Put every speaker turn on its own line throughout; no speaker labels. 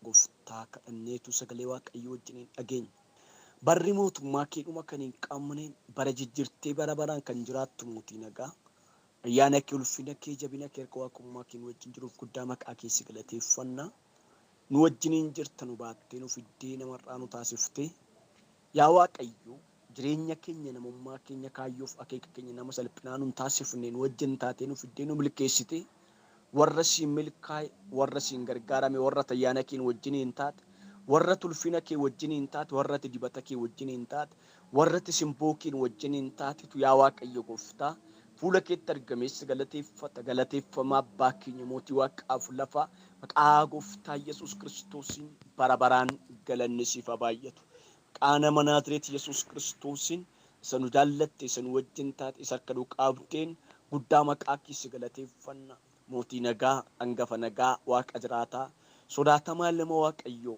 Gooftaa kadhanneetu sagalee Waaqayyoo wajjiniin dhageenya. Barri mootummaa kee dhuma kan hin qabne, bara jijjiirtee bara baraan kan jiraattu mootii nagaa. Ayyaana kee, ulfina kee, jabina kee, harka waaqummaa kee nu wajjin jiruuf guddaa maqaa kee si galateeffanna. Nu wajjiniin jirta, nu baattee, nu fiddee, namarraa nu taasiftee. Yaa Waaqayyo, jireenya keenya, namummaa keenya, kaayyoof akeeka keenya nama salphinaa nu hin taasifne, nu wajjin taatee nu fiddee nu milkeessite. Warra siin milkaa'e, warra siin gargaarame, warra ayyaana kee wajjiniin taate, warra ulfina kee wajjiniin taate, warra dibata kee wajjiniin taate, warra simboo kee wajjiniin taatetu yaa Waaqayyo gooftaa fuula keetti argamee si galateeffata. Galateeffamaa abbaa keenya mootii waaqaaf lafaa, maqaa gooftaa Yesuus Kiristoosiin bara baraan galanni siif haa baay'atu. Maqaa nama Naazreet Yesuus Kiristoosiin isa nu jaallatte, isa nu wajjin taate, isa harka nu qabdeen guddaa maqaa kee si galateeffanna. Mootii nagaa, hangafa nagaa, waaqa jiraataa, sodaatamaa ilma Waaqayyoo,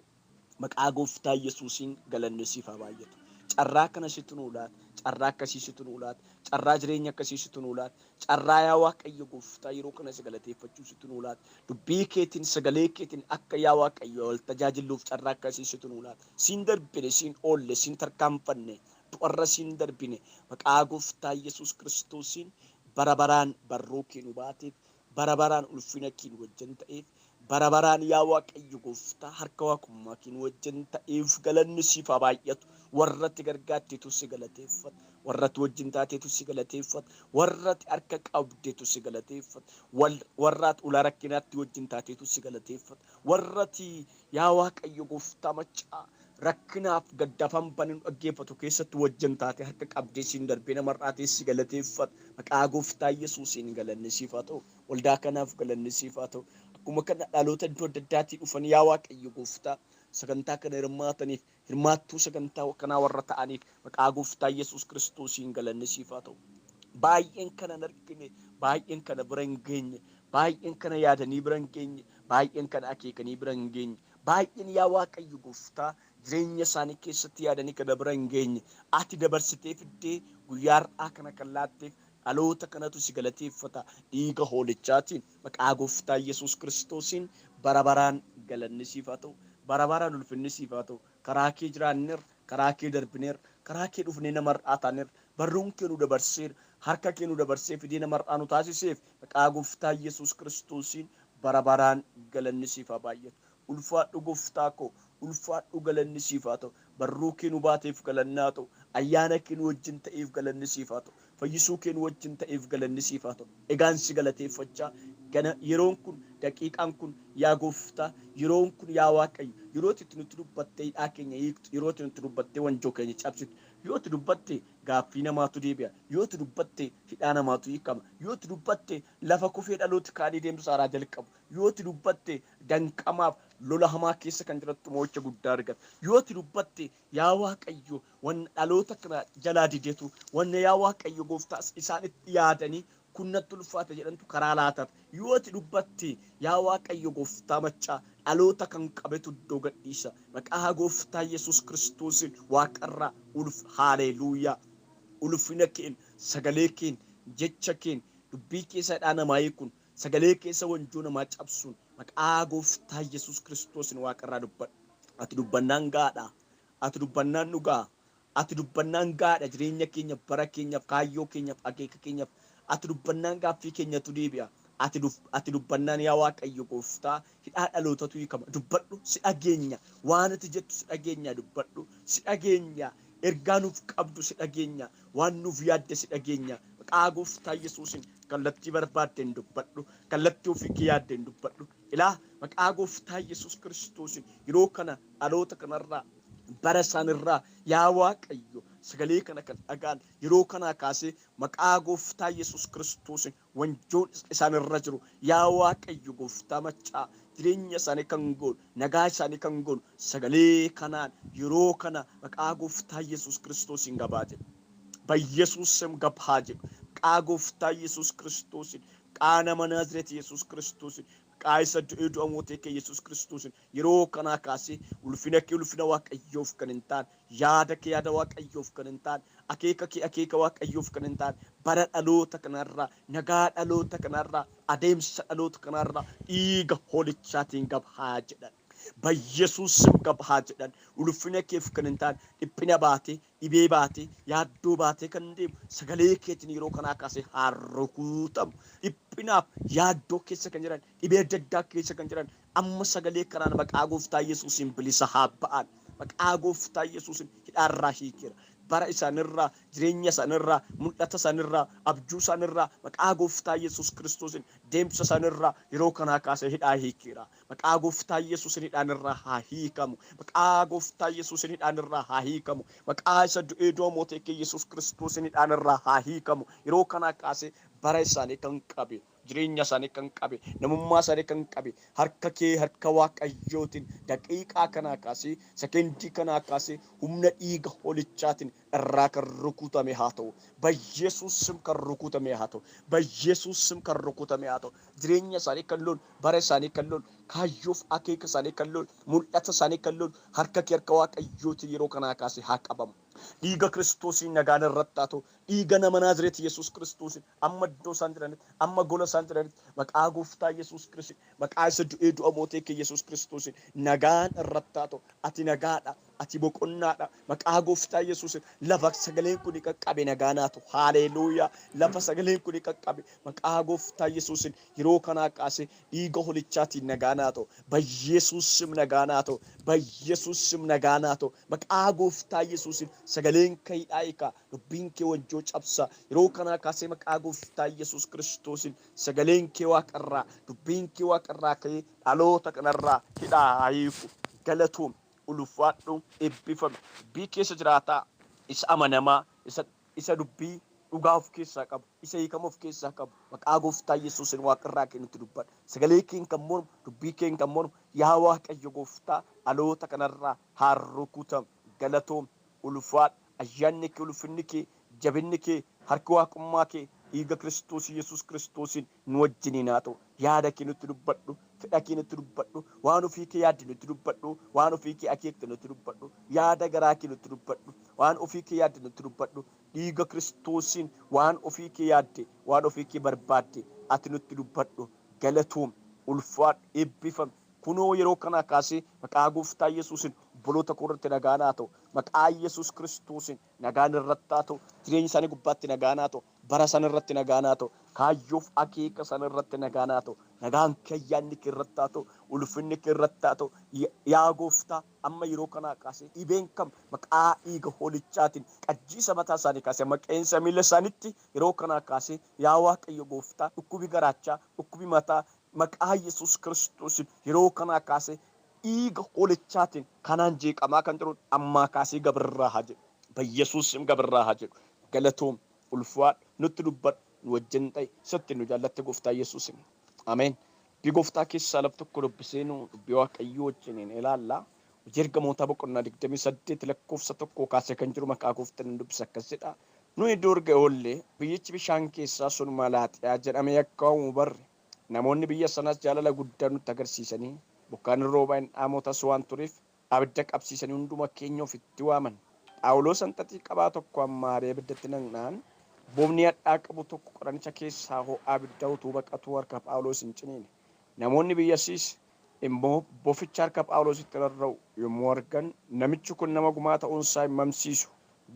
maqaa gooftaa Yesuusiin galanni siif haa baay'atu. Carraa kana situ nuu laata, carraa akkasii situ nuu laata, carraa jireenya akkasii situ nuu laata, carraa yaa Waaqayyo gooftaa yeroo kana si galateeffachuu situ nuu laata. Dubbii keetiin, sagalee keetiin akka yaa Waaqayyo wal tajaajilluuf carraa akkasii situ nuu laata. Siin darbine, siin oolle, siin tarkaanfanne, du'arra siin darbine, maqaa gooftaa Yesuus Kiristoosiin bara baraan barruu kee nu baateef, bara baraan ulfina kee nu wajjin ta'eef, bara baraan yaa Waaqayyo gooftaa harka waaqummaa kee nu wajjin ta'eef galanni siif haa baay'atu. Warratti gargaarteetu si galateeffata, warratti wajjin taateetu si galateeffata, warratti harka qabdeetu si galateeffata, warraat ulaa rakkinaatti wajjin taateetu si galateeffata, warratti yaa Waaqayyo gooftaa maccaa rakkinaaf gaddafan banin dhaggeeffatu keessatti wajjin taate harka qabdee siin darbee namarraa si galateeffata. Maqaa gooftaa Yesuusiin galanni siif haa ta'u. Waldaa kanaaf galanni siif haa ta'u. Akkuma kana dhaloota iddoo adda addaatii dhufan yaa Waaqayyo gooftaa sagantaa kana hirmaataniif, hirmaattuu sagantaa kanaa warra ta'aniif maqaa gooftaa Yesuus Kiristoosiin galanni siif haa ta'u. Baay'een kana hin argine, baay'een kana bira hin geenye, baay'een kana yaadanii bira hin geenye, baay'een kana akeekanii bira hin geenye, baay'een yaa Waaqayyo gooftaa jireenya isaanii keessatti yaadanii kana bira hin geenye. Ati dabarsitee fiddee guyyaa har'aa kana kan laatteef dhaloota kanatu si galateeffata. Dhiiga hoolichaatiin maqaa gooftaa Yesuus Kiristoosiin bara baraan galanni siif haa ta'u, bara baraan ulfinni siif haa ta'u. Karaa kee jiraanneerra, karaa kee darbineerra, karaa kee dhufnee namarraa taaneerra, barruun kee nu dabarseera, harka kee nu dabarsee fidee namarraa nu taasiseef maqaa gooftaa Yesuus Kiristoosiin bara baraan galanni siif haa baay'atu. Ulfaadhu gooftaa koo, ulfaadhu, galanni siif haa ta'u. Barruu kee nu baateef galanni haa ta'u. Ayyaana kee nu wajjin ta'eef galanni siif haa ta'u. Fayyisuu kee nu wajjin ta'eef galanni siif haa ta'u. Egaan si galateeffachaa gana yeroon kun, daqiiqaan kun yaa gooftaa, yeroon kun yaa Waaqayyo, yeroo itti nutti dubbattee hidhaa keenya hiiktu, yeroo itti nutti dubbattee wanjoo keenya cabsitu, yoo itti dubbatte gaaffii namaatu deebi'a, yoo itti dubbatte hidhaa namaatu hiikama, yoo itti dubbatte lafa kufee dhalooti kaanii deemsa haaraa jalqabu, yoo itti dubbatte danqamaaf lola hamaa keessa kan jirattu mo'icha guddaa argata, yoo itti dubbatte yaa Waaqayyo wanna dhaloota kana jalaa didetu, wanna yaa Waaqayyo gooftaas isaan itti yaadanii kunnatti ulfaata jedhantu karaa laataaf, yoo itti dubbatte yaa Waaqayyo gooftaa maccaa dhaloota kan qabetu iddoo gadhiisa. Maqaa gooftaa Yesuus Kiristoosiin waaqarraa ulf haaleluuyaa, ulfina keen, sagalee keen, jecha keen, dubbii keessa hidhaa namaa hiikuun, sagalee keessa wanjoo namaa cabsuun maqaa gooftaa Yesuus Kiristoosiin waaqarraa dubbadhu. Ati dubbannaan gaadha, ati dubbannaan dhugaa, ati dubbannaan gaadha. Jireenya keenyaaf, bara keenyaaf, kaayyoo keenyaaf, akeeka keenyaaf ati dubbannaan gaaffii keenyatu deebi'a. Ati dubbannaan yaa Waaqayyo gooftaa hidhaa dhalootatu hiikama. Dubbadhu, si dhageenya. Waan ati jettu si dhageenya. Dubbadhu, si dhageenya. Ergaa nuuf qabdu si dhageenya. Waan nuuf yaadde si dhageenya. Maqaa gooftaa Yesuusin kallattii barbaaddeen dubbadhu, kallattii ofii kee yaaddeen dubbadhu. Ilaa, maqaa gooftaa Yesuus Kiristoosin yeroo kana dhaloota kanarraa, bara isaanirraa yaa Waaqayyo sagalee kana kan dhagaan yeroo kanaa kaasee maqaa gooftaa Yesuus Kiristoosin wanjoon isaanirra jiru yaa Waaqayyo gooftaa maccaa jireenya isaanii kan goonu, nagaa isaanii kan goonu sagalee kanaan yeroo kana maqaa gooftaa Yesuus Kiristoosiin gabaa jedhu. በኢየሱስ ስም ገብhaa jedhu. Maqaa gooftaa Yesuus Kiristoosiin, maqaa nama Naazreet Yesuus Kiristoosiin, maqaa isa du'ee du'a mootee kee Yesuus Kiristoosiin yeroo kanaa kaasee ulfina kee ulfina Waaqayyoof kan hin taane, yaada kee yaada Waaqayyoof kan hin taane, akeeka kee akeeka Waaqayyoof kan hin taane, bara dhaloota kanarraa, nagaa dhaloota kanarraa, adeemsa dhaloota kanarraa dhiiga hoolichaatiin gabhaa jedhan. Bayyesuus sim gab haa jedhan. Ulfina keef kan hin taane dhiphina baatee, dhibee baatee, yaaddoo baatee kan deemu sagalee keetiin yeroo kanaa kaasee haa rukutamu. Dhiphinaaf yaaddoo keessa kan jiran, dhibee adda addaa keessa kan jiran amma sagalee kanaan maqaa gooftaa Yesuusiin bilisa haa ba'an. Maqaa gooftaa Yesuusiin hidhaarraa hiikeera. Bara isaanirraa, jireenya isaanirraa, mul'ata isaanirraa, abjuu isaanirraa maqaa gooftaa Yesuus Kiristoosiin deemsa isaanirraa yeroo kanaa kaasee hidhaa hiikeera. Maqaa gooftaa Yesuusiin hidhaan irraa haa hiikamu. Maqaa gooftaa Yesuusiin hidhaan irraa haa hiikamu. Maqaa isa du'ee du'a mootee kee Yesuus Kiristoosiin hidhaan irraa haa hiikamu. Yeroo kanaa kaasee bara isaanii kan qabe, jireenya isaanii kan qabe, namummaa isaanii kan qabe, harka kee harka Waaqayyootiin daqiiqaa kanaa kaasee, sekendii kanaa kaasee humna dhiiga holichaatiin irraa kan rukutame haa ta'u. Bayyesuus sim kan rukutame haa ta'u. Bayyesuus sim kan rukutame haa ta'u. Jireenya isaanii kan lolu, bara isaanii kan lolu, kaayyoof akeeka isaanii kan lolu, mul'ata isaanii kan lolu, harka kee harka Waaqayyootiin yeroo kanaa kaasee haa qabamu. Dhiiga Kiristoosiin nagaan irratti haa ta'u. Dhiiga nama Naazreet Yesuus Kiristoosiin amma iddoo isaan jiranitti, amma gola isaan jiranitti maqaa gooftaa Yesuus Kiristoosiin, maqaa isa du'ee du'a mootee kee Yesuus Kiristoosiin nagaan irratti haa ta'u. Ati nagaadha. Ati boqonnaadha. Maqaa gooftaa Yesuusiin lafa sagaleen kun qaqqabe nagaan haa ta'u. Haaleluuyaa. Lafa sagaleen kun qaqqabe maqaa gooftaa Yesuusiin yeroo kanaa kaasee dhiiga holichaatiin nagaan haa ta'u. Bayyesuus sim nagaan haa ta'u. Bayyesuus sim nagaan haa ta'u. Maqaa gooftaa Yesuusiin sagaleen kee hidhaa hiika. Dubbiin kee wanjoo cabsa. Yeroo kanaa kaasee maqaa gooftaa Yesuus Kiristoosiin sagaleen kee waaqarraa, dubbiin kee waaqarraa ka'ee dhaloota kanarraa hidhaa haa hiiku. Galatoom, ulfaadhu, eebbifami. Dubbii keessa jiraataa, isa amanamaa, isa dubbii dhugaa of keessaa qabu, isa hiikama of keessaa qabu. Maqaa gooftaa Yesuusiin waaqarraa kee nutti dubbadhu. Sagalee keen kan mormu, dubbii keen kan mormu, yaa Waaqayyo gooftaa dhaloota kanarraa haa rukutamu. Galatoom, ulfaadhu, ayyaanni kee, ulfinni kee, jabinni kee, harki waaqummaa kee dhiiga Kiristoos Yesuus Kiristoosiin nu wajjiniin haa ta'u. Yaada kee nutti dubbadhu, fedha kee nutti dubbadhu, waan ofii kee yaadde nutti dubbadhu, waan ofii kee akeekte nutti dubbadhu, yaada garaa kee nutti dubbadhu, waan ofii kee yaadde nutti dubbadhu. Dhiiga Kiristoosiin waan ofii kee yaadde, waan ofii kee barbaadde ati nutti dubbadhu. Galatoom, ulfaadhu, eebbifami. Kunoo yeroo kanaa kaasee maqaa gooftaa Yesuusiin obboloota koo irratti nagaan haa ta'u. Maqaa Yesuus Kiristoosiin nagaan irratti haa ta'u. Jireenya isaanii gubbaatti nagaan haa ta'u. Bara isaan irratti nagaan haa ta'u. Kaayyoof akeeka isaan irratti nagaan haa ta'u. Nagaan kee, ayyaanni kee irratti haa ta'u. Ulfinni kee irratti haa ta'u. Yaa gooftaa amma yeroo kanaa kaasee dhibeen kam maqaa dhiiga holichaatiin qajjiisa mataa isaanii kaasee amma qeensa miila isaaniitti yeroo kanaa kaasee yaa Waaqayyo gooftaa dhukkubi garaachaa, dhukkubi mataa maqaa Yesuus Kiristoosiin yeroo kanaa kaasee dhiiga holichaatiin kanaan jeeqamaa kan jiru ammaa kaasee gabirraa haa jedhu. Bayyesuus sim gabirraa haa jedhu. Galatoom, ulfaadhu, nutti dubbadhu, nu wajjin ta'i, sitti nu jaallatte gooftaa Yesuusin. Ameen. Dubbii gooftaa keessaa laf tokko dubbisee nu dubbii Waaqayyoo wajjiniin ilaalla. Hojii ergamootaa boqonnaa 28 lakkoofsa 1 kaasee kan jiru maqaa gooftaan nu dubbisa akkas jedha. Nuyi dur ga'oollee biyyichi bishaan keessaa sun Malaaxiyaa jedhamee akka waamamu barre. Namoonni biyya sanaas jaalala guddaa nutti agarsiisanii bokkaan hin roobaa hin dhaamotas waan tureef abidda qabsiisanii hunduma keenya ofitti waaman. Phaawulos hanxaxii qabaa tokko hammaaree abiddatti naqnaan bofni hadhaa qabu tokko qoranicha keessaa ho'a abiddaa utuu baqatuu harka Phaawulos hin ciniine. Namoonni biyyasiis immoo boficha harka Phaawulositti rarra'u yommuu argan, namichi kun nama gumaa ta'uunsaa hin mamsiisu,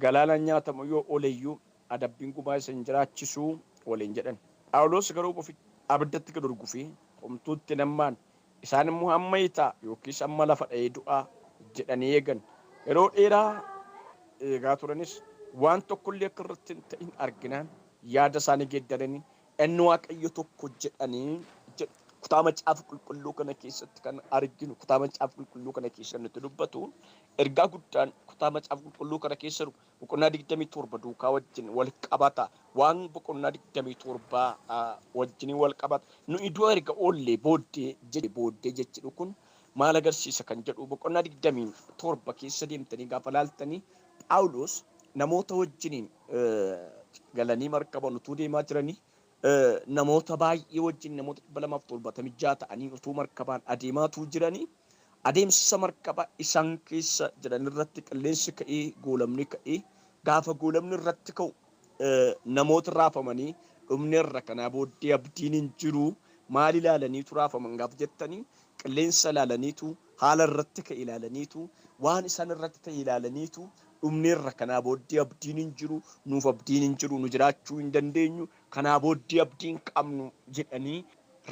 galaanaan nyaatamu yoo ooleyyuu adabbiin gumaa isa hin jiraachisu waliin jedhan. Phaawulos garuu boficha abiddatti gad hurgufee homtuu itti hin hammaanne. Isaan immoo hamma hitaa yookiis hamma lafa dha'ee du'aa jedhanii eegan. Yeroo dheeraa eegaa turanis waan tokkollee akka irratti hin ta'in arginaan yaada isaanii geeddaranii inni Waaqayyo tokko jedhanii jedhu. Kutaa macaafa qulqulluu kana keessatti kan arginu, kutaa macaafa qulqulluu kana keessa kan nutti dubbatu, ergaa guddaan kutaa macaafa qulqulluu kana keessa jiru boqonnaa 27 duukaa wajjin wal qabata. Waan boqonnaa 27 wajjin wal qabata. Nuyi du'a erga oollee booddee jedhe booddee jechi kun maal agarsiisa kan jedhu boqonnaa 27 keessa deemtanii gaafa laaltanii Phaawulos namoota wajjiniin galanii markaban utuu deemaa jiranii namoota baay'ee wajjin namoota 276 ta'anii utuu markabaan adeemaatuu jiranii adeemsa markaba isaan keessa jiran irratti qilleensi ka'ee goolamni ka'ee gaafa goolamni irratti ka'u namoota raafamanii dhumni irra kanaa booddee abdiin hin jiru. Maal ilaalaniitu raafaman gaafa jettanii qilleensa ilaalaniitu, Haala irratti ka'e ilaalaniitu, waan isaan irratti ta'e ilaalaniitu, dhumneerra, kanaa booddee abdiin hin jiru, nuuf abdiin hin jiru, nu jiraachuu hin dandeenyu, kanaa booddee abdiin qabnu jedhanii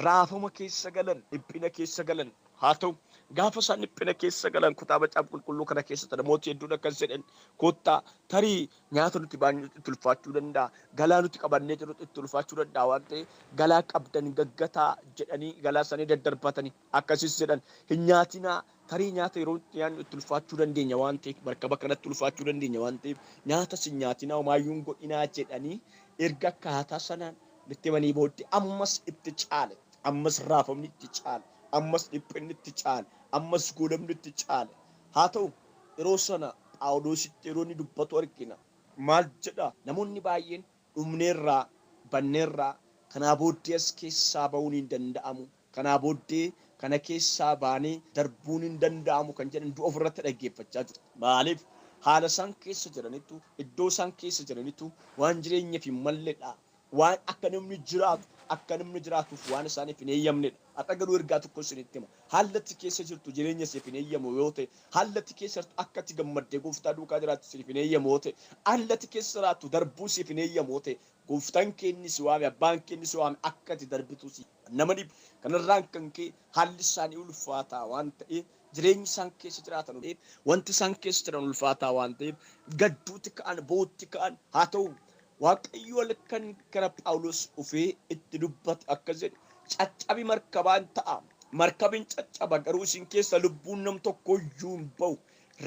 raafama keessa galan, dhiphina keessa galan. Haa ta'u, gaafa isaan dhiphina keessa galan, kutaa Macaafa Qulqulluu kana keessatti namooti hedduun akkas jedhan: "Kottaa, tarii nyaata nuti baanyu itti ulfaachuu danda'a, galaa nuti qabannee jirru itti ulfaachuu danda'a waan ta'eef galaa qabdan gaggataa" jedhanii galaa isaanii daddarbatanii. Akkasis jedhan: "Hin nyaatinaa, tarii nyaata yeroo nuti nyaannu itti ulfaachuu dandeenya waan ta'eef, markaba kanatti ulfaachuu dandeenya waan ta'eef nyaatas hin nyaatinaa, homaayyuu hin godhinaa" jedhanii erga akkaataa sanaan itti himanii booddee ammas itti caale, ammas raafamni itti caale, ammas dhiphinni itti caale, ammas goolabni itti caale. Haa ta'u, yeroo sana Phaawulositti yeroo inni dubbatu argina. Maal jedha? "Namoonni baay'een dhumneerraa, banneerraa, kanaa booddee as keessaa ba'uun hin danda'amu, kanaa booddee kana keessaa baanee darbuun hin danda'amu" kan jedhan du'a ofirratti dhaggeeffachaa jiru. Maaliif? Haala isaan keessa jiranittu, iddoo isaan keessa jiranittu waan jireenyaaf hin malledha. Waan akka namni jiraatu, akka namni jiraatuuf waan isaaniif hin eeyyamnedha. Har'a garuu ergaa tokko isinitti hima. Haalli ati keessa jirtu jireenya siif hin eeyyamu yoo ta'e, haalli ati keessa jirtu akka ati gammaddee Gooftaa duukaa jiraattu siif hin eeyyamu yoo ta'e, haalli ati keessa jiraattu darbuu siif hin eeyyamu yoo ta'e, Gooftaan keenni si waame, abbaan keenni si waame akka ati darbitu si nama dhibu. Kanarraan kan ka'e haalli isaanii ulfaataa waan ta'eef, jireenyi isaan keessa jiraatan, wanti isaan keessa jiran ulfaataa waan ta'eef, gadduutti ka'an, boo'utti ka'an. Haa ta'u, Waaqayyo halkan gara Phaawulos dhufee itti dubbate. Akkas jedhe: "Caccabi markabaan ta'a. Markabin caccaba, garuu isin keessa lubbuun nam tokko iyyuu hin ba'u."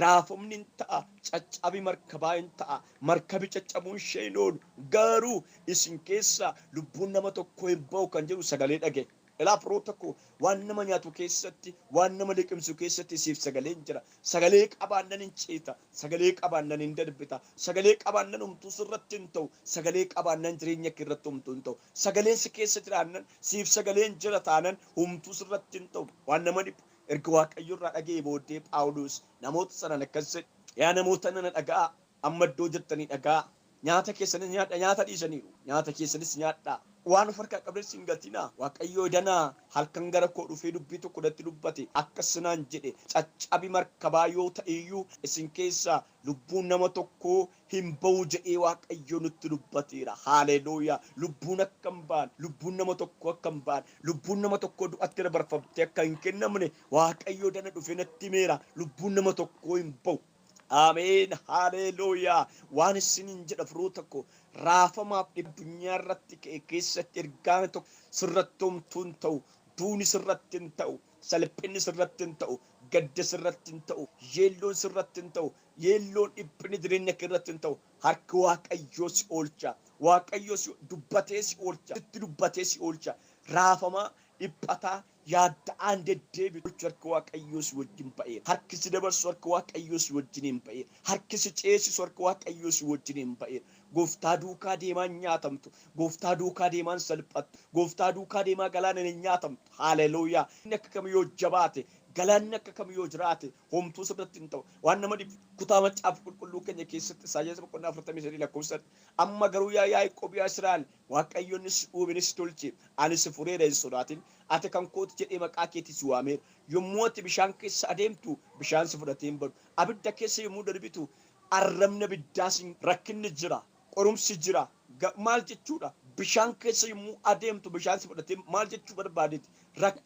Raafamni hin ta'a, caccabi markabaa hin ta'a. Markabi caccabuun ishee hin oolu. Garuu isin keessa lubbuun nama tokko hin ba'u kan jedhu sagalee dhage. Ilaa firoota koo, waan nama nyaatu keessatti, waan nama liqimsu keessatti siif sagaleen jira. Sagalee qabaannan hin ceeta, sagalee qabaannan hin darbita, sagalee qabaannan homtuu sirratti hin ta'u, sagalee qabaannan jireenya kee irratti homtuu hin ta'u. Sagaleen si keessa jiraannan, siif sagaleen jira taanan, homtuu sirratti hin ta'u. Waan nama dhibu, erga Waaqayyo irraa dhaga'e booddee Phaawulos namoota sanaan akkas jedhe: "Yaa namoota nana, dhaga'aa, amma iddoo jirtanii dhaga'aa. Nyaata keessanis nyaadha." Nyaata dhiisaniiru. "Nyaata keessanis nyaadhaa. Waan of harkaa qabdanis hin gatinaa. Waaqayyo edanaa halkan gara koo dhufee dubbii tokko natti dubbate. Akkas naan jedhe: caccabi markabaa yoo ta'e iyyuu isin keessaa lubbuun nama tokkoo hin ba'u jedhee Waaqayyo nutti dubbateera." Haaleluuyaa! Lubbuun akka hin baane, lubbuun nama tokkoo akka hin baane, lubbuun nama tokkoo du'atti dabarfamtee akka hin kennamne Waaqayyo dana dhufee natti himeera. Lubbuun nama tokkoo hin ba'u. Ameen. Haaleluuyaa. Waan isiniin jedha firoota koo, raafamaaf addunyaa irratti ka'e keessatti ergaan tokko: sirratti homtuu hin ta'u. Duuni sirratti hin ta'u. Salphinni sirratti hin ta'u. Gadda sirratti hin ta'u. Yeelloon sirratti hin ta'u. Yeelloon, dhiphinni jireenya kee irratti hin ta'u. Harki Waaqayyoo si oolcha. Waaqayyoo si dubbatee si oolcha. Sitti dubbatee si oolcha. Raafamaa, dhiphataa, yaadda'aan deddeebitu, harki Waaqayyoo si wajjin ba'eera. Harki si dabarsu, harki Waaqayyoo si wajjiniin ba'eera. Harki si ceesisu, harki Waaqayyoo si wajjiniin ba'eera. Gooftaa duukaa deemaan nyaatamtu. Gooftaa duukaa deemaan salphattu. Gooftaa duukaa deemaa galaanaan hin nyaatamtu. Haaleluuyaa. Inni akka kam yoo jabaate, galaanni akka kam yoo jiraate, homtuu sirratti hin ta'u. Waan nama dhibu, kutaa Macaafa Qulqulluu keenya keessatti Isaayyaas boqonnaa 43 lakkoofsa: "Amma garuu yaa Yaaqoob, yaa Israa'el, Waaqayyoon si uume, si tolche, ani si fureera, hin sodaatin. Ati kan kooti jedhee maqaa keetii si waameera. Yommuu ati bishaan keessa adeemtu, bishaan si fudhatee hin badu. Abidda keessa yommuu darbitu, arrabni abiddaa si." Rakkinni jira, qorumsi jira. Maal jechuudha? Bishaan keessa yommuu adeemtu bishaan si fudhatee, maal jechuu barbaadeeti?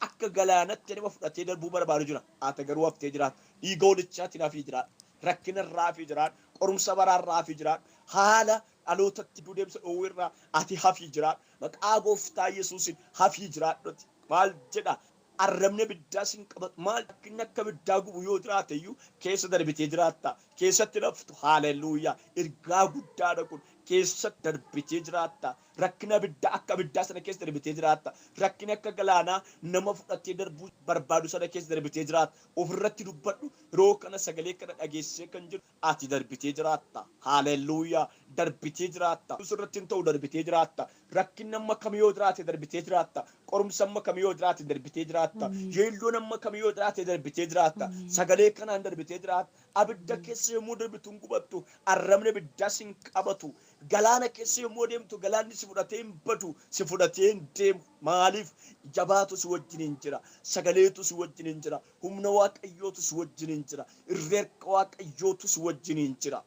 Akka galaanatti nama fudhatee darbuu barbaadu jira. Ati garuu haftee jiraata. Dhiiga hoolichaatiin hafii jiraadha. Rakkina irraa hafii jiraadha. Qorumsa baraa irraa hafii jiraadha. Haala dhalootatti deemsa dhoowwee irraa ati hafii jiraadhu. Maqaa Gooftaa Yesuusin hafii jiraadhuti. Maal jedha? Arrabni abiddaa sin qabatu. Maal, rakkinni akka abiddaa gubu yoo jiraate iyyuu keessa darbitee jiraatta. Keessatti naftu. Haaleluuyaa. Ergaa guddaadha kun. Keessa darbitee jiraatta. Rakkina abiddaa akka abiddaa sana keessa darbitee jiraatta. Rakkina akka galaanaa nama fudhatee darbuu barbaadu sana keessa darbitee jiraatta. Ofirratti dubbadhu. Yeroo kana sagalee kana dhageessee kan jiru, ati darbitee jiraatta. Haaleluuyaa. Darbitee jiraatta. Sirratti hin ta'u, darbitee jiraatta. Rakkinni amma kam yoo jiraate darbitee jiraatta. Qorumsa amma kam yoo jiraate darbitee jiraatta. Yeelloon amma kam yoo jiraate darbitee jiraatta. Sagalee kanaan darbitee jiraatta. Abidda keessa yommuu darbitu hin gubattu. Arrabni abiddaa sin qabatu. Galaana keessa yommuu adeemtu galaanni si Si fudhatee hin badu, si fudhatee hin deemu. Maaliif? Jabaatu si wajjiniin jira, sagaleetu si wajjiniin jira, humna Waaqayyootu si wajjiniin jira, irree harka Waaqayyootu si wajjiniin jira.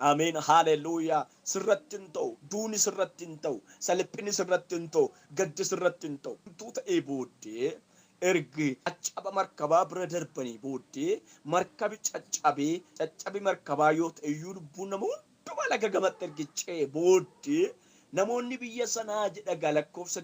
Ameen, haleluuyaa. Sirratti hin ta'u, duuni sirratti hin ta'u, salphinni sirratti hin ta'u, gaddi sirratti hin ta'u. Tuu ta'ee booddee, ergi caccaba markabaa bira darbanii booddee, markabi caccabee, caccabi markabaa yoo ta'e iyyuu, lubbuun nama hundumaa laga gamatti ergi ce'ee booddee, namoonni biyya sanaa jedha gaa, lakkoofsa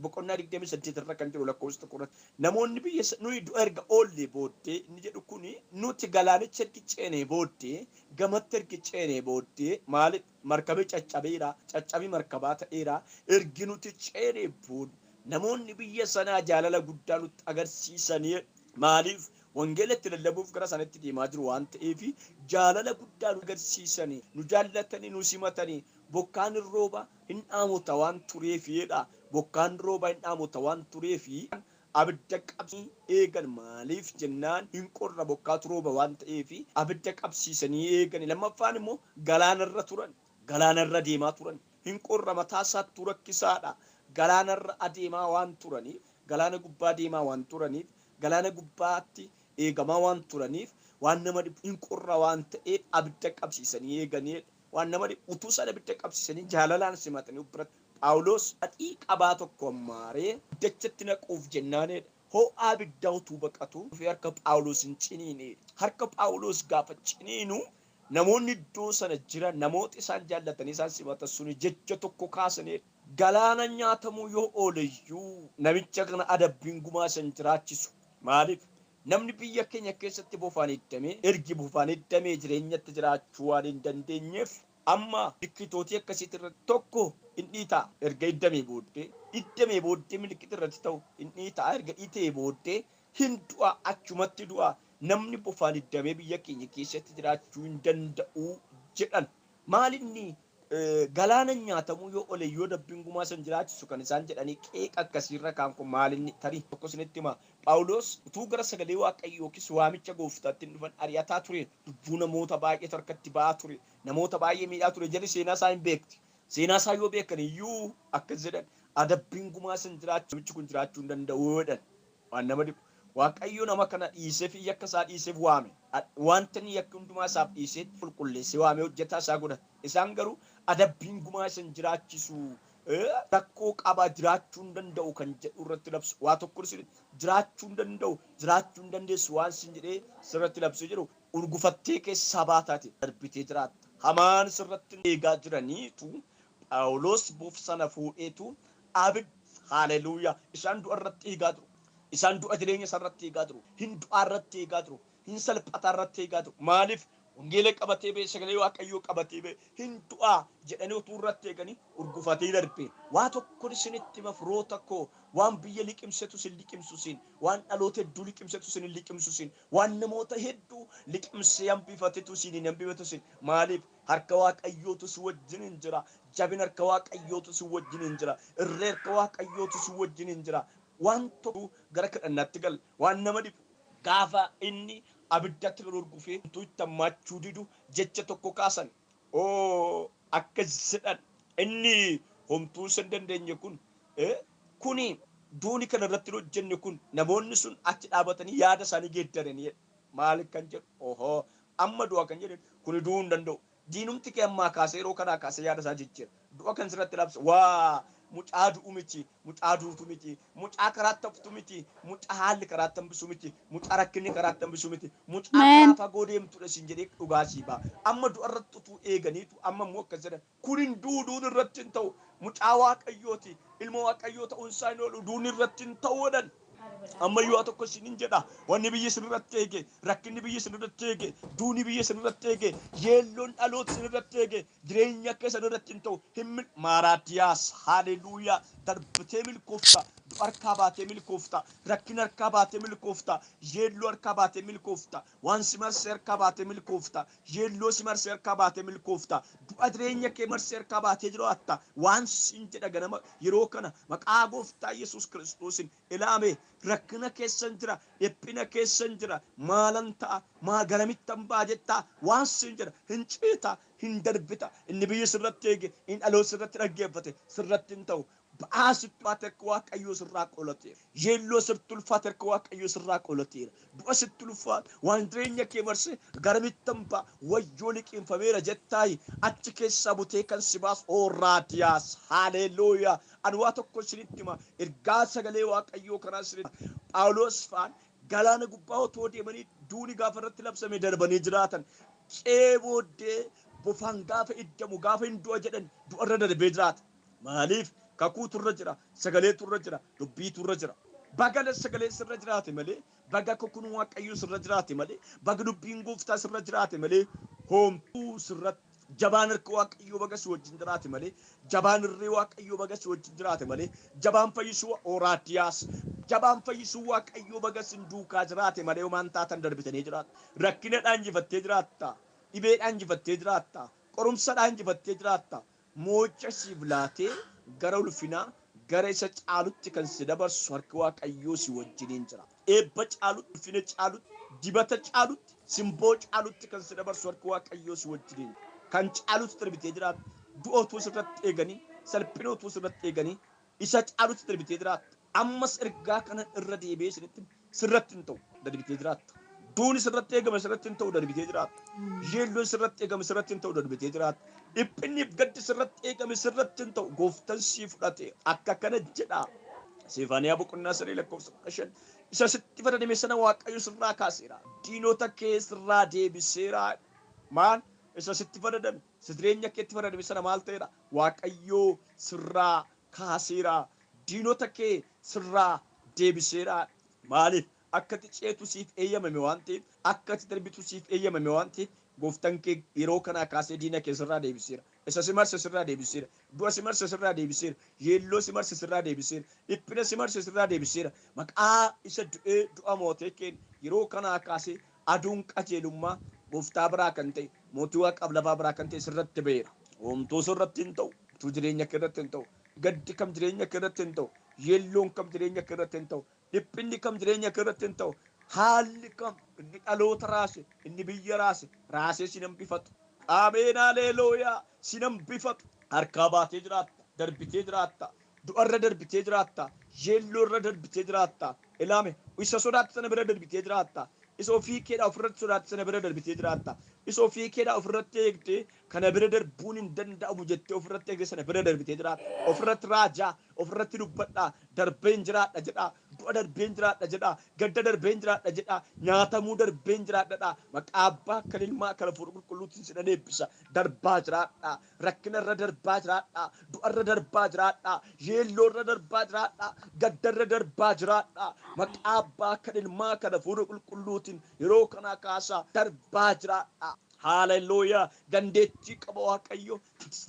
boqonnaa 28 irra kan jiru lakkoofsa 1 irratti, namoonni biyya nuyi du'a erga oollee booddee inni jedhu kuni, nuti galaanicha ergi ceenee booddee, gamatti ergi ceenee booddee, maali? Markabi caccabeera, caccabi markabaa ta'eera. Ergi nuti ceenee booddee namoonni biyya sanaa jaalala guddaa nutti agarsiisanii. Maaliif? Wangeela itti lallabuuf gara isaanitti deemaa jiru waan ta'eef, jaalala guddaa nu agarsiisanii, nu jaallatanii, nu simatanii. Bokkaan hin rooba, hin dhaamota waan tureefidha. Bokkaan rooba, hin dhaamota waan tureefi, abidda qabsiisanii eegan. Maaliif jennaan, hin qorra, bokkaatu rooba waan ta'eef, abidda qabsiisanii eegan. Lammaffaan immoo galaanarra turan, galaanarra deemaa turan, hin qorra, mataa isaattuu rakkisaadha. Galaanarra adeemaa waan turaniif, galaana gubbaa deemaa waan turaniif, galaana gubbaatti eegamaa waan turaniif, waan nama dhibu, hin qorra waan ta'eef, abidda qabsiisanii eeganiidha. Waan nama dhibu, utuu isaan abidda qabsiisanii jaalalaan simatanii biratti, Phaawulos haxii qabaa tokko ammaaree dachatti naquuf jennaanidha. Ho'aa abiddaa utuu baqatu fi harka Phaawulos hin ciniine. Harka Phaawulos gaafa ciniinu, namoonni iddoo sana jiran, namoota isaan jaallatanii isaan simatan suni jecha tokko kaasanii, "Galaana nyaatamuu yoo ooleyyuu, namicha kana adabbiin gumaa isa hin jiraachisu." Maaliif? Namni biyya keenya keessatti bofaan hiddamee, ergi bofaan hiddamee jireenyatti jiraachuu waan hin dandeenyeef, amma milikkitootii akkasiitti irratti tokko hin dhiitaa. Erga hiddamee booddee, hiddamee booddee milikkita irratti ta'u hin dhiitaa. Erga dhiitee booddee hin du'a, achumatti du'a. Namni bofaan hiddamee biyya keenya keessatti jiraachuu hin danda'u jedhan. Maalinni galaana nyaatamuu yoo ole yoo adabbiin gumaa san jiraachisu kan isaan jedhanii qeeqa akkasiirra kaan kun maalinni? Tarii tokko isinitti hima. Phaawulos utuu gara sagalee Waaqayyoo yookiis waamicha Gooftaatti hin dhufan ari'ataa ture. Lubbuu namoota baay'eetu harkatti ba'aa ture. Namoota baay'ee miidhaa ture. Jarri seenaa isaa hin beekti. Seenaa isaa yoo beekan iyyuu akkas jedhan: "Adabbiin gumaa san jiraachuu, namichi kun jiraachuu hin danda'u" jedhan. Waan nama dhibu, Waaqayyo nama kana dhiisee fi yakka isaa dhiiseef waame. Wanta inni yakki hundumaa isaaf dhiisee, qulqulleessee waamee hojjetaa isaa godhate. Isaan garuu adabbiin gumaa isa hin jiraachisu, rakkoo qaba, jiraachuu hin danda'u kan jedhu irratti labsu. Waa tokko jiraachuu hin danda'u, jiraachuu hin dandeessu waan sin jedhee sirratti labsuu jedhu, urgufattee keessaa baataati darbitee jiraatta. Hamaan sirratti eegaa jiraniitu, Phaawulos bofa sana fuudheetu abidda. Haaleluuyaa! Isaan du'a irratti eegaa jiru. Isaan du'a jireenya isaa irratti eegaa jiru. Hin du'aa irratti eegaa jiru. Hin salphataa irratti eegaa jiru. Maaliif? Wangeela qabatee ba'e, sagalee Waaqayyoo qabatee ba'e. Hin du'aa jedhanii utuu irratti eeganii, urgufatee darbe. Waa tokkon isinitti hima, firoota koo, waan biyya liqimsetu isin liqimsu isin, waan dhaloota hedduu liqimsetu isin hin liqimsu isin, waan namoota hedduu liqimsee hambifatetu isin hin hambifatu isin. Maaliif? Harka Waaqayyootu si wajjin hin jira. Jabina harka Waaqayyootu si wajjin hin jira. Irree harka Waaqayyootu si wajjin hin jira. Waan tokko gara kadhannaatti gal. Waan nama dhibu, gaafa inni abiddatti urgufee utuu itti hammaachuu didu, jecha tokko kaasan. Oo, akkas jedhan: "Inni homtuu isa hin dandeenye kun, kuni duuni kana irratti hin hojjenne kun." Namoonni sun achi dhaabatanii yaada isaanii geeddaranii, maal kan jedhu, ohoo, amma du'a kan jedhan, kuni du'uu hin danda'u. Diinumti kee ammaa kaasee, yeroo kanaa kaasee yaada isaa jijjiira. Du'a kan sirratti labsu, waa mucaa du'u miti, mucaa duutu miti, mucaa karaatti haftu miti, mucaa haalli karaatti hambisu miti, mucaa rakkinni karaatti hambisu miti, mucaa karaa fagoo deemtudha siin jedhee dhugaa sii ba'a. Amma du'a irratti utuu eeganiitu, amma immoo akkas jedhan: "Kun hin du'u, duun irratti hin ta'u, mucaa Waaqayyooti, ilma Waaqayyoo ta'uun isaa hin oolu, duun irratti hin ta'u" jedhan. Ammayyuu waa tokko isiniin jedha. Wanni biyyi isin irratti eege, rakkinni biyyi isin irratti eege, duuni biyyi isin irratti eege, yeelloon dhaloota isin irratti eege, jireenya akka isin irratti hin ta'u. Hin maaraatiyaas, haaleluuyaa, darbitee milkoofta. Du'a harkaa baatee milkoofta. Rakkina harkaa baatee milkoofta. Yeelloo harkaa baatee milkoofta. Waan si marsee harkaa baatee milkoofta. Yeelloo si marsee harkaa baatee milkoofta. Du'a jireenya kee marsee harkaa baatee jiraatta. Waan siin jedha ganama yeroo kana maqaa gooftaa Yesuus Kiristoosiin ilaame rakkina keessan jira, dhiphina keessan jira, maalan ta'a, maa garamittan ba'a jettaa waan siin jedha hin ceeta, hin darbita. Inni biyya sirratti eege, inni dhaloota sirratti dhaggeeffate sirratti hin ta'u. Ba'aa sitti ulfaate harka Waaqayyoo sirraa qolateera. Yeelloo sitti ulfaate harka Waaqayyoo sirraa qolateera. Du'a sitti ulfaate waan jireenya kee marsee garamittan ba'a wayyoo liqinfameera jettaayi achi keessaa butee kan si baasu ooraadiyaas haaleluuyaa. Ani waa tokko isinitti hima ergaa sagalee Waaqayyoo kanaa isinitti Phaawulos fa'aan galaana gubbaa otoo deemanii duuni gaafa irratti labsame darbanii jiraatan. Cee booddee bofaan gaafa iddamu gaafa hin du'a jedhan du'arra darbee jiraata. Maaliif kakuutu irra jira, sagaleetu irra jira, dubbiitu irra jira. Baga sagalee sirra jiraate malee, baga kakuun Waaqayyoo sirra jiraate malee, baga dubbiin gooftaa sirra jiraate malee, homtuu sirratti jabaan harka Waaqayyoo baga si wajjin jiraate malee, jabaan irree Waaqayyoo baga si wajjin jiraate malee, jabaan fayyisuu ooraadiyaas, jabaan fayyisuu Waaqayyoo baga sin duukaa jiraate malee homaan taatan darbitanii jiraata. Rakkinadhaan injifattee jiraatta, dhibeedhaan injifattee jiraatta, qorumsadhaan injifattee jiraatta. Moocha siif laatee gara ulfinaa gara isa caalutti kan si dabarsu harki Waaqayyoo si wajjiniin jira. Eebba caalutti, ulfina caalutti, dibata caalutti, simboo caalutti kan si dabarsu harki Waaqayyoo si wajjiniin jira. Kan caalutti darbitee jiraatta. Du'a utuu sirratti eeganii, salphina utuu sirratti eeganii, isa caalutti darbitee jiraatta. Ammas ergaa kana irra deebi'ee isinitti sirratti hin ta'u darbitee jiraatta. Duuni sirratti eegame sirratti hin ta'u darbitee jiraatta. Yeelloon sirratti eegame sirratti hin ta'u darbitee jiraatta. Dhiphinniif gaddi sirratti eegame sirratti hin ta'u gooftaan sii fudhate akka kana jedha. Sefaaniyaa boqonnaa 3 lakkoofsa 15 isa sitti faradame sana Waaqayyo sirraa kaaseera. Diinota kee sirraa deebiseera. Maal isa sitti faradame isa jireenya keetti faradame sana maal ta'eera? Waaqayyo sirraa kaaseera. Diinota kee sirraa deebiseera. Maaliif akka ati ceetu siif eeyyamame waan ta'eef, akka ati darbitu siif eeyyamame waan ta'eef, gooftaan kee yeroo kanaa kaasee diina kee sirraa deebiseera. Isa si marse sirraa deebiseera. Du'a si marse sirraa deebiseera. Yeelloo si marse sirraa deebiseera. Dhiphina si marse sirraa deebiseera. Maqaa isa du'ee du'a mootee keen yeroo kanaa kaasee aduun qajeelummaa gooftaa biraa kan ta'e, mootii waaqaaf lafaa biraa kan ta'e sirratti ba'eera. Homtuu sirratti hin ta'u. Homtuu jireenya kee irratti hin ta'u. Gaddi kam jireenya kee irratti hin ta'u. Yeelloon kam jireenya kee irratti hin ta'u. Dhiphinni kam jireenya kee irratti hin ta'u. Haalli kam inni dhaloota raase, inni biyya raase, raasee si hambifatu. Ameen haleluuyaa si hambifatu. Harkaa baatee jiraatta, darbitee jiraatta, du'arra darbitee jiraatta, yeelloorra darbitee jiraatta. Ilaame isa sodaattu sana bira darbitee jiraatta. Isa ofii keedhaa ofirratti sodaattu sana bira darbitee jiraatta. Isa ofii keedhaa ofirratti eegdee kana bira darbuun hin danda'amu jettee ofirratti eegdee sana bira darbitee jiraatta. Ofirratti raajaa, ofirratti dubbadhaa, darbeen jiraadha jedhaa, du'a darbeen jiraadha jedhaa, gadda darbeen jiraadha jedhaa, nyaatamuu darbeen jiraadha. Maqaa abbaa kan ilmaa kan hafuura qulqulluutiin si eebbisa. Darbaa jiraadha. Rakkinarra darbaa jiraadha. Du'arra darbaa jiraadha. Yeelloorra darbaa jiraadha. Gaddarra darbaa jiraadha. Maqaa abbaa kan ilmaa kan hafuura qulqulluutiin yeroo kanaa kaasaa darbaa jiraadha. Haleluuyaa. Dandeettii qaba Waaqayyo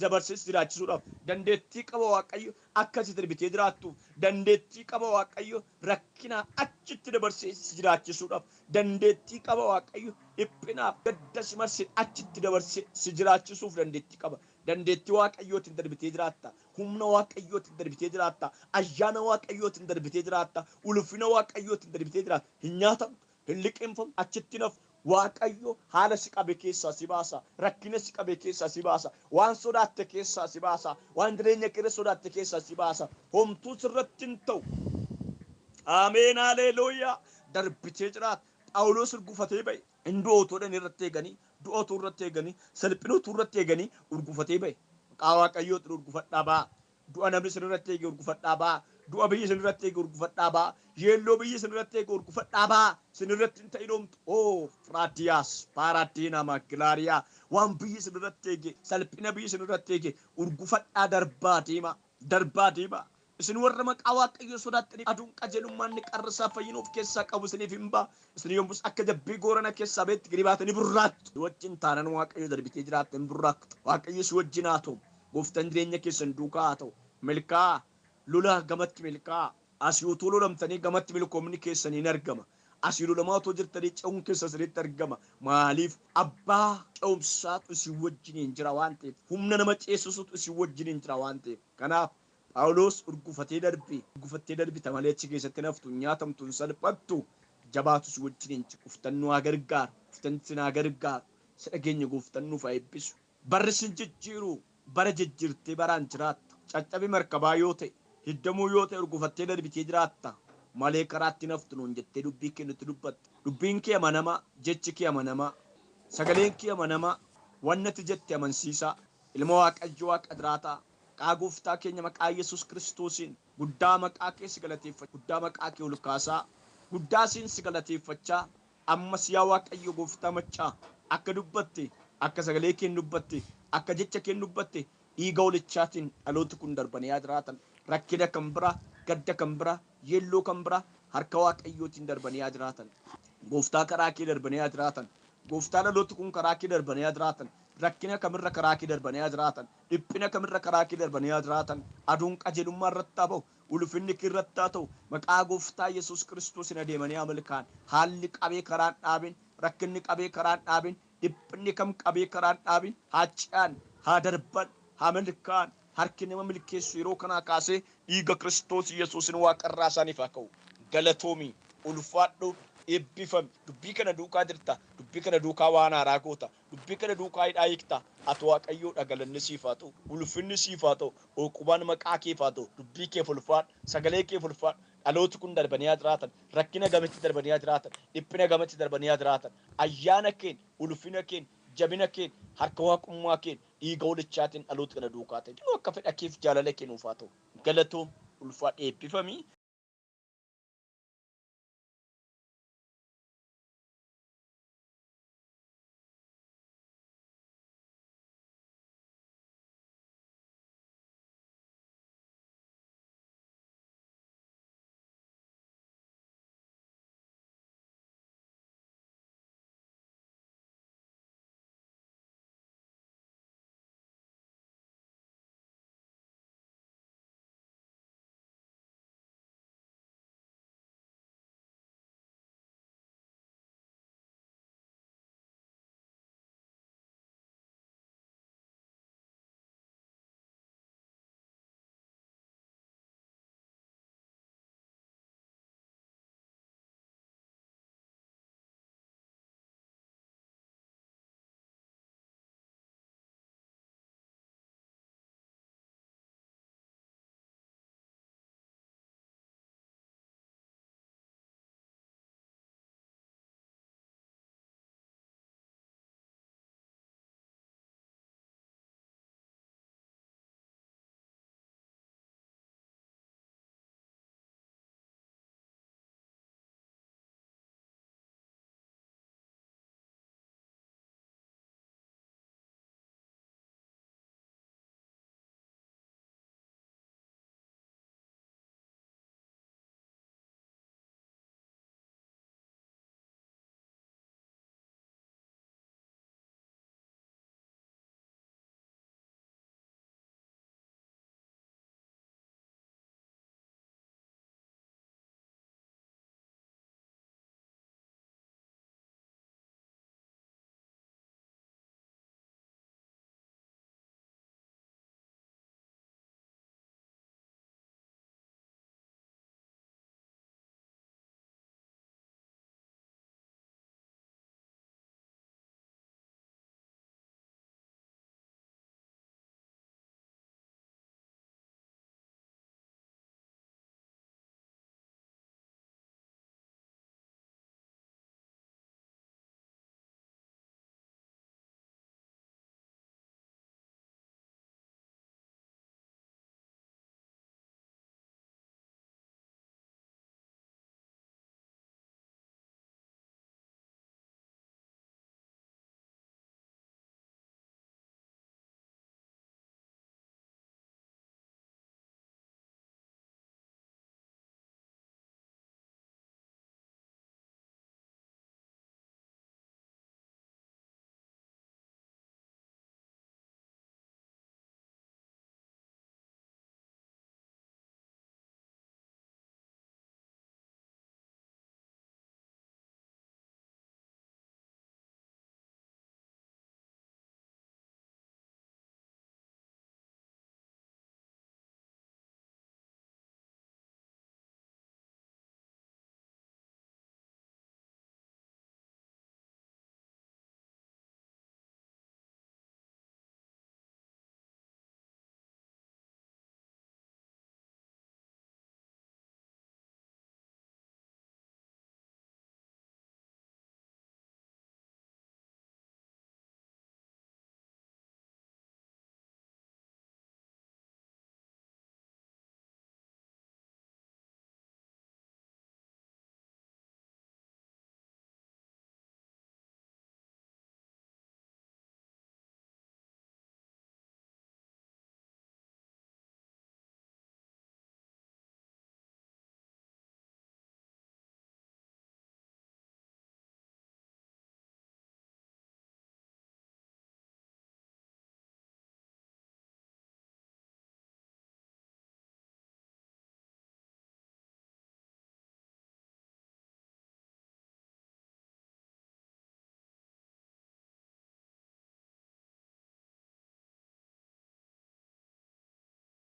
dabarsee si jiraachisuudhaaf. Dandeettii qaba Waaqayyo akka ati darbitee jiraattuuf. Dandeettii qaba Waaqayyo rakkinaa achitti dabarsee si jiraachisuudhaaf. Dandeettii qaba Waaqayyo dhiphinaaf gadda si marsee achitti dabarsee si jiraachisuuf dandeettii qaba. Dandeettii Waaqayyootiin darbitee jiraatta. Humna Waaqayyootiin darbitee jiraatta. Ayyaana Waaqayyootiin darbitee jiraatta. Ulfina Waaqayyootiin darbitee jiraatta. Hin nyaatamtu, hin liqimfamtu, achitti nafu. Waaqayyo haala si qabe keessaa si baasa. Rakkina si qabe keessaa si baasa. Waan sodaatte keessaa si baasa. Waan jireenya kee sodaatte keessaa si baasa. Homtuu sirratti hin ta'u. Ameen haleluuyaa. Darbitee jiraata. Phaawulos urgufatee ba'e. Inni du'a utuu irratti eeganii, du'a utuu irratti eeganii, salphina utuu irratti eeganii urgufatee ba'e. Maqaa Waaqayyootiin urgufadhaa ba'a. Du'a namni isin irratti eege urgufadhaa ba'a. Du'a biyyi isin irratti eege urgufadhaa ba'a. Yeelloo biyyi isin irratti eege urgufadhaa ba'a. Isin irratti hin ta'in homtu. Oo Firaadiyaas Paaraadiina Maagilaariyaa waan biyyi isin irratti eege salphina biyyi isin irratti eege urgufadhaa darbaa deema. Darbaa deema. Isin warra maqaa Waaqayyoo sodaattanii aduun qajeelummaan ni qarrisaa fayyina of keessaa qabu isiniif hin ba'a. Isin yommus akka jabbii goorana keessaa beetti gadi baatanii burraaqxu. Wajjin taanan Waaqayyo darbitee jiraatte hin burraaqxu. Waaqayyo si wajjin haa ta'u. Gooftaan jireenya keessan duukaa haa ta'u. Milkaa lola gamatti milkaa. Asii utuu lolamtanii gamatti milkoomni keessan hin argama. Asii lolamaa otoo jirtanii ce'uun keessa isinitti argama. Maaliif? Abbaa ce'umsaatu isin wajjiniin jira waan ta'eef. Humna nama ceesisutu isin wajjiniin jira waan ta'eef. Kanaaf Phaawulos urgufatee darbe, urgufattee darbita malee achi keessatti naftu, nyaatamtu, hin salphattu. Jabaatu si wajjiniin jira. Gooftaan nu haa gargaaru. Gooftaan sin haa gargaaru. Isa dhageenya Gooftaan nuuf haa eebbisu. Barri sin jijjiiru, bara jijjiirtee baraan jiraatta. Caccabi markabaa yoo ta'e, hiddamuu yoo ta'e urgufattee darbitee jiraatta. Malee karaatti naftu nuun jettee dubbii kee nutti dubbatte. Dubbiin kee amanamaa, jechi kee amanamaa, sagaleen kee amanamaa, wannati jette amansiisaa. Ilma Waaqayyo Waaqa jiraataa, maqaa Gooftaa keenya maqaa Yesuus Kiristoosiin guddaa maqaa kee si galateeffachaa, guddaa maqaa kee ol kaasaa, guddaa siin si galateeffachaa, ammas yaa Waaqayyo Gooftaa maccaa akka dubbatte, akka sagalee keen dubbatte, akka jecha keen dubbatte, dhiiga holichaatiin dhalooti kun darbanii haa jiraatan. Rakkina kan biraa, gadda kan biraa, yeelloo kan biraa harka Waaqayyootiin darbanii haa jiraatan. Gooftaa karaa kee darbanii haa jiraatan. Gooftaa dhalooti kun karaa kee darbanii haa jiraatan. Rakkina kamirra karaa kee darbanii haa jiraatan. Dhiphina kamirra karaa kee darbanii haa jiraatan. Aduun qajeelummaa irratti haa ba'u. Ulfinni kee irratti haa ta'u. Maqaa Gooftaa Yesuus Kiristoosiin adeemanii haa milkaa'an. Haalli qabee karaan dhaabin, rakkinni qabee karaan dhaabin, dhiphinni kam qabee karaan dhaabin, haa ce'an, haa darban, haa milkaa'an. Harki nama milkeessu yeroo kanaa kaasee dhiiga Kiristoos Yesuusin waaqarraa isaaniif haa ka'u. Galatoomi, ulfaadhu, eebbifami. Dubbii kana duukaa jirta. Dubbii kana duukaa waan haaraa goota. Dubbii kana duukaa hidhaa hiikta. Ati Waaqayyoodha, galanni siif haa ta'u. Ulfinni siif haa ta'u. Oqubaan maqaa keef haa ta'u. Dubbii keef ulfaadhu. Sagalee keef ulfaadhu. Dhalooti kun darbanii haa jiraatan. Rakkina gamatti darbanii haa jiraatan. Dhiphina gamatti darbanii haa jiraatan. Ayyaana keen, ulfina keen, jabina keen, harka waaqummaa keen, dhiiga holichaatiin dhaloota kana duukaa ta'e. Akka fedha keef jaalala kee nuuf haa ta'u. Galatoom, ulfaadhu, eebbifami.